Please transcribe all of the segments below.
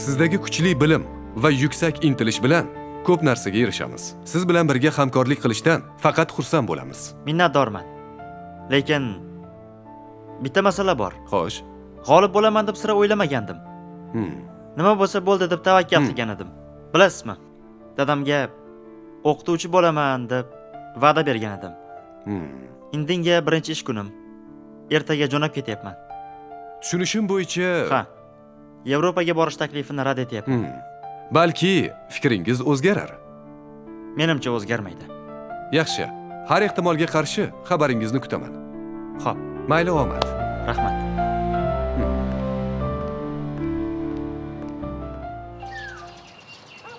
Sizdagi kuchli bilim va yuksak intilish bilan ko'p narsaga erishamiz. Siz bilan birga hamkorlik qilishdan faqat xursand bo'lamiz. Minnatdorman. Lekin bitta masala bor. Xo'sh. G'olib bo'laman deb sira o'ylamagandim. Nima bo'lsa bo'ldi deb tavakkal qilgan edim. Bilasizmi? Dadamga o'qituvchi bo'laman deb va'da bergan edim. Indinga birinchi ish kunim. Ertaga jo'nab ketyapman. Tushunishim bo'yicha... Ha. Yevropaga borish taklifini rad etyapman. Balki fikringiz o'zgarar. Menimcha o'zgarmaydi. Yaxshi. Har ehtimolga qarshi xabaringizni kutaman. Xo'p. Mayli, omad. Rahmat.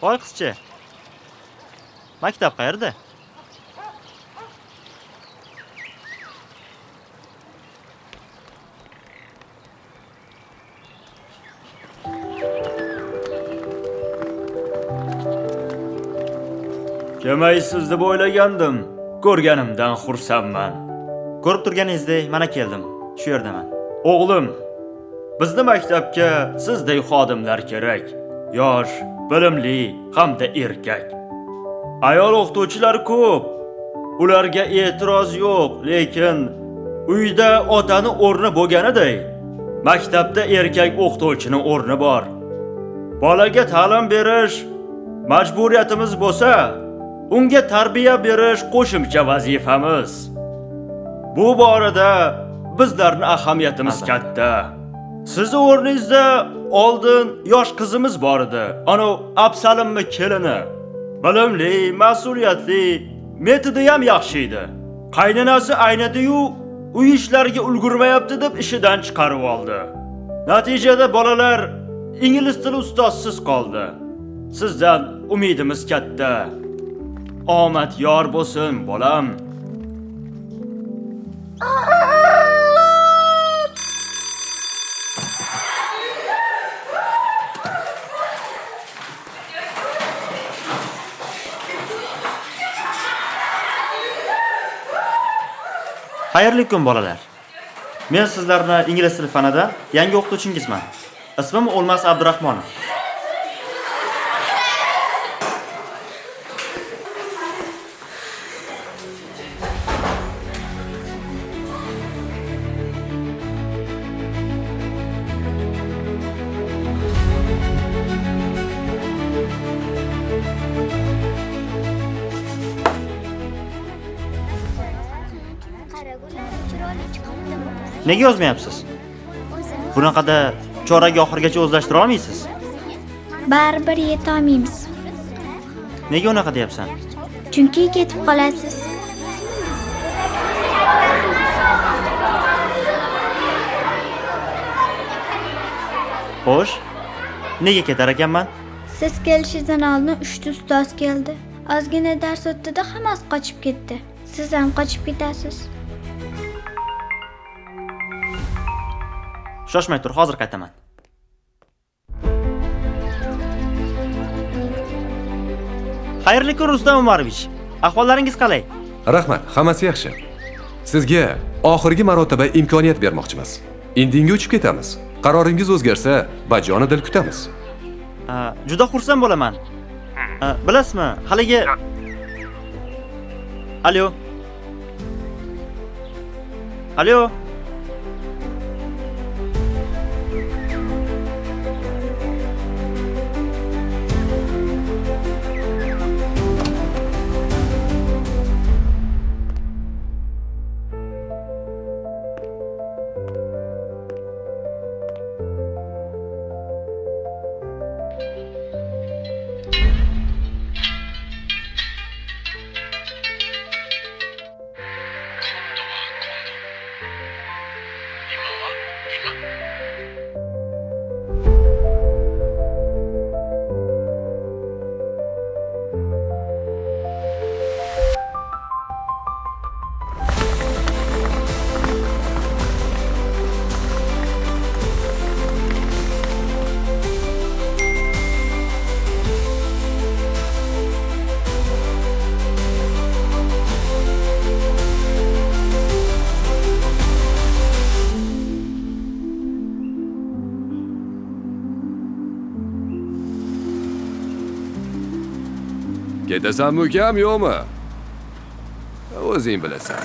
Voy qizcha. Maktab qayerda? Kelmaysiz deb o'ylagandim. Ko'rganimdan xursandman. Ko'rib turganingizdek, mana keldim. Shu yerdaman. O'g'lim, bizni maktabga sizdek xodimlar kerak. Yosh, bilimli hamda erkak. Ayol o'qituvchilar ko'p. Ularga e'tiroz yo'q, lekin uyda otani o'rni bo'lganiday, maktabda erkak o'qituvchining o'rni bor. Bolaga ta'lim berish majburiyatimiz bo'lsa, unga tarbiya berish qo'shimcha vazifamiz. Bu borada bizlarning ahamiyatimiz katta. Sizni o'rningizda oldin yosh qizimiz bor edi. Ana Absalimning kelini. Bilimli, mas'uliyatli, metodi ham yaxshi edi. Qaynonasi aynadi-yu, uy ishlariga ulgurmayapti deb ishidan chiqarib oldi. Natijada bolalar ingliz tili ustozsiz qoldi. Sizdan umidimiz katta. Omad yor bo'lsin, bolam. Xayrli kun bolalar. Men sizlarni ingliz tili fanidan yangi o'qituvchingizman. Ismim O'lmas Abdurahmonov. Nega yozmayapsiz? Bunaqada chorak oxirigacha o'zlashtira olmaysiz. Baribir yeta olmaymiz. Nega unaqa deyapsan? Chunki ketib qolasiz. Xo'sh, nega ketar ekanman? Siz kelishingizdan oldin 3 ta ustoz keldi. Ozgina dars o'tdi-da, hammasi qochib ketdi. Siz ham qochib ketasiz. Shoshmay tur, hozir qaytaman. Xayrli kun, Rustam Umarovich. Ahvollaringiz qalay? Rahmat, hammasi yaxshi. Sizga oxirgi marotaba imkoniyat bermoqchimiz. Indinga uchib ketamiz. Qaroringiz o'zgarsa, bajoni dil kutamiz. Juda xursand bo'laman. Bilasizmi, haligi Alo. Alo. Ketasanmi ukam, yo'qmi? O'zing bilasan.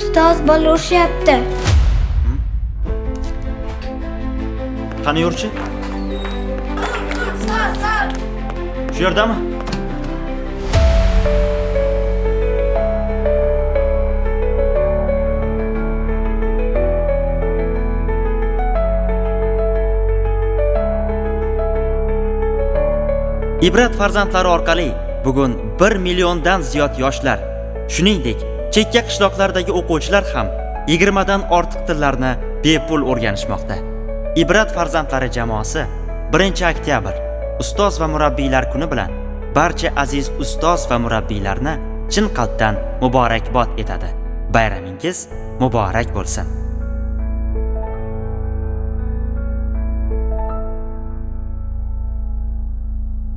Ustoz, bola urishyapti. Qani yurchi? Shu yerdami? Ibrat farzandlari orqali bugun 1 milliondan ziyod yoshlar, shuningdek, chekka qishloqlardagi o'quvchilar ham 20 dan ortiq tillarni bepul o'rganishmoqda. Ibrat farzandlari jamoasi 1-oktyabr Ustoz va murabbiylar kuni bilan barcha aziz ustoz va murabbiylarni chin qalbdan muborakbod etadi. Bayramingiz muborak bo'lsin.